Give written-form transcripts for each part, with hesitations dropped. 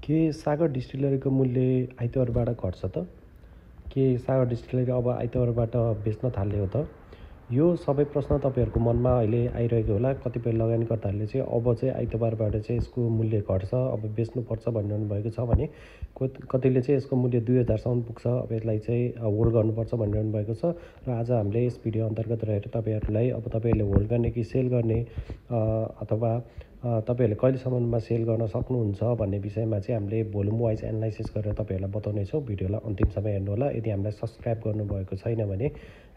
के सागर डिस्टिलरीको मूल्य आइतबारबाट घट्छ त? के सागर डिस्टिलरी अब आइतबारबाट बेच्न थाल्ने हो त? यो सबै प्रश्न तपाईँहरूको मनमा अहिले आइरहेको होला। कतिपय लगानीकर्ताहरूले चाहिँ अब चाहिँ आइतबारबाट चाहिँ यसको मूल्य घट्छ, अब बेच्नुपर्छ भनिरहनु भएको छ भने कतिले चाहिँ यसको मूल्य 2000सम्म पुग्छ, अब यसलाई चाहिँ होल्ड गर्नुपर्छ भनिरहनु भएको छ। र आज हामीले यस भिडियो अन्तर्गत रहेर तपाईँहरूलाई अब तपाईँहरूले होल्ड गर्ने कि सेल गर्ने अथवा तपाईँहरूले कहिलेसम्ममा सेल गर्न सक्नुहुन्छ भन्ने विषयमा चाहिँ हामीले भोल्युम वाइज एनालाइसिस गरेर तपाईँहरूलाई बताउनेछौँ। भिडियोलाई अन्तिमसम्म हेर्नु होला। यदि हामीलाई सब्सक्राइब गर्नुभएको छैन भने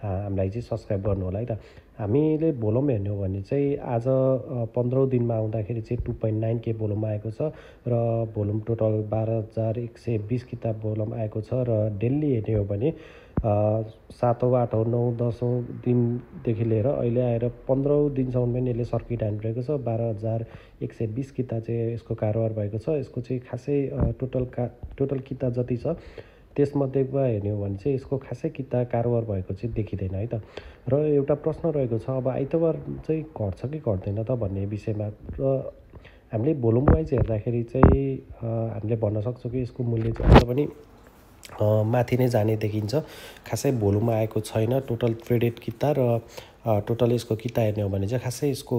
हामीलाई चाहिँ सब्सक्राइब गर्नु होला है त। हामीले भोल्युम हेर्ने हो भने चाहिँ आज 15 दिनमा आउँदाखेरि चाहिँ 2.9K भोल्युम आएको छ र भोल्युम टोटल 12,120 किताब भोल्युम आएको छ। र डेली हेर्ने हो भने 7औँ 8औँ 9औँ 10औँ दिनदेखि लिएर अहिले आएर 15औँ दिनसम्म पनि यसले सर्किट हानिरहेको छ। 12,120 किता चाहिँ यसको कारोबार भएको छ। यसको चाहिँ खासै टोटल किता जति छ त्यसमध्येमा हेर्ने हो भने चाहिँ यसको खासै किता कारोबार भएको चाहिँ देखिँदैन है त। र एउटा प्रश्न रहेको छ, अब आइतबार चाहिँ घट्छ कि घट्दैन त भन्ने विषयमा। र हामीले भोल्युम वाइज हेर्दाखेरि चाहिँ हामीले भन्न सक्छौँ कि यसको मूल्य चाहिँ अझ पनि माथि नै जाने देखिन्छ। खासै भोल्युम आएको छैन टोटल ट्रेडेड किता। र टोटल यसको किता हेर्ने हो भने चाहिँ खासै यसको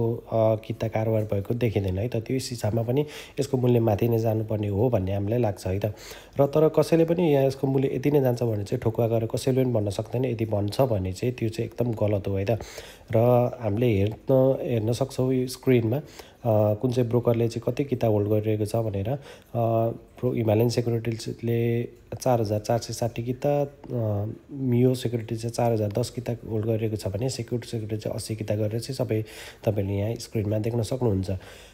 किता कारोबार भएको देखिँदैन है त। त्यो हिसाबमा पनि यसको मूल्य माथि नै जानुपर्ने हो भन्ने हामीलाई लाग्छ है त। र तर कसैले पनि यहाँ यसको मूल्य यति नै जान्छ भने चाहिँ ठोकुवा गरेर कसैले पनि भन्न सक्दैन। यदि भन्छ भने चाहिँ त्यो चाहिँ एकदम गलत हो है त। र हामीले हेर्न सक्छौँ यो स्क्रिनमा कुन चाहिँ ब्रोकरले चाहिँ कति किता होल्ड गरिरहेको छ भनेर। हिमालयन सेक्युरिटिजले 4,460 किता, मियो सेक्युरिटी चाहिँ 4,010 किता होल्ड गरिरहेको छ भने सेक्युरिटी चाहिँ 80 किता गरेर चाहिँ सबै तपाईँले यहाँ स्क्रिनमा देख्न सक्नुहुन्छ।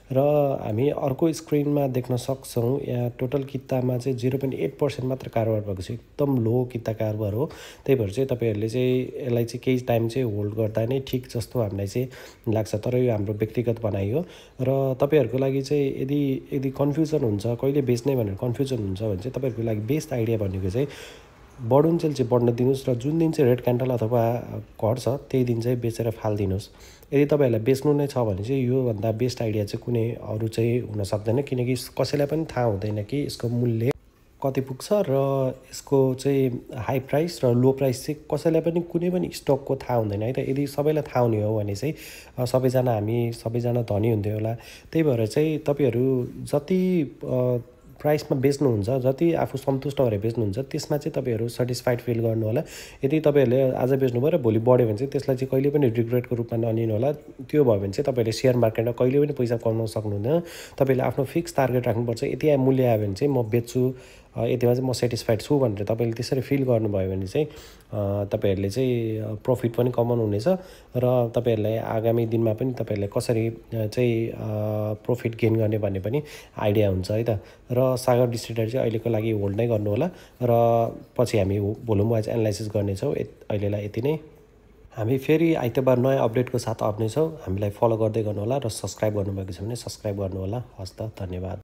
र हामी अर्को स्क्रिनमा देख्न सक्छौँ यहाँ टोटल कितामा चाहिँ 0.8% मात्र कारोबार भएको छ। एकदम लो किता कारोबार हो। त्यही भएर चाहिँ तपाईँहरूले चाहिँ यसलाई चाहिँ केही टाइम चाहिँ होल्ड गर्दा नै ठिक जस्तो हामीलाई चाहिँ लाग्छ। तर यो हाम्रो व्यक्तिगत भनाइ हो। र तपाईँहरूको लागि चाहिँ यदि कन्फ्युजन हुन्छ कहिले बेच्ने भनेर कन्फ्युजन हुन्छ भने चाहिँ तपाईँहरूको लागि बेस्ट आइडिया भनेको चाहिँ बढुन्जेल चाहिँ बढ्न दिनुहोस् र जुन दिन चाहिँ रेड क्यान्डल अथवा घट्छ त्यही दिन चाहिँ बेचेर फालिदिनुहोस्। यदि तपाईँहरूलाई बेच्नु नै छ भने चाहिँ योभन्दा बेस्ट आइडिया चाहिँ कुनै अरू चाहिँ हुन सक्दैन, किनकि कसैलाई पनि थाहा हुँदैन कि यसको मूल्य कति पुग्छ र यसको चाहिँ हाई प्राइस र लो प्राइस चाहिँ कसैलाई पनि कुनै पनि स्टकको थाहा हुँदैन है त। यदि सबैलाई थाहा हुने हो भने चाहिँ सबैजना धनी हुन्थ्यो होला। त्यही भएर चाहिँ तपाईँहरू जति प्राइसमा बेच्नुहुन्छ, जति आफू सन्तुष्ट भएर बेच्नुहुन्छ त्यसमा चाहिँ तपाईँहरू सेटिस्फाइड फिल गर्नु होला। यदि तपाईँहरूले आज बेच्नुभयो र भोलि बढ्यो भने चाहिँ त्यसलाई चाहिँ कहिले पनि रिग्रेटको रूपमा नलिनु होला। त्यो भयो भने चाहिँ तपाईँले सेयर मार्केटमा कहिले पनि पैसा कमाउन सक्नुहुँदैन। तपाईँले आफ्नो फिक्स टार्गेट राख्नुपर्छ। यति मूल्य आयो भने चाहिँ म बेच्छु, यतिमा चाहिँ म सेटिस्फाइड छु भनेर तपाईँले त्यसरी फिल गर्नुभयो भने चाहिँ तपाईँहरूले चाहिँ प्रफिट पनि कमाउनु हुनेछ। र तपाईँहरूलाई आगामी दिनमा पनि तपाईँहरूले कसरी चाहिँ प्रफिट गेन गर्ने भन्ने पनि आइडिया हुन्छ है त। र सागर डिस्टिलरी चाहिँ अहिलेको लागि होल्ड नै गर्नु होला। र पछि हामी भोल्युम वाइज एनालाइसिस गर्नेछौँ। अहिलेलाई यति नै। हामी फेरि आइतबार नयाँ अपडेटको साथ आउनेछौँ। हामीलाई फलो गर्दै गर्नुहोला र सब्सक्राइब गर्नुभएको छ भने सब्सक्राइब गर्नुहोला। हस् त, धन्यवाद।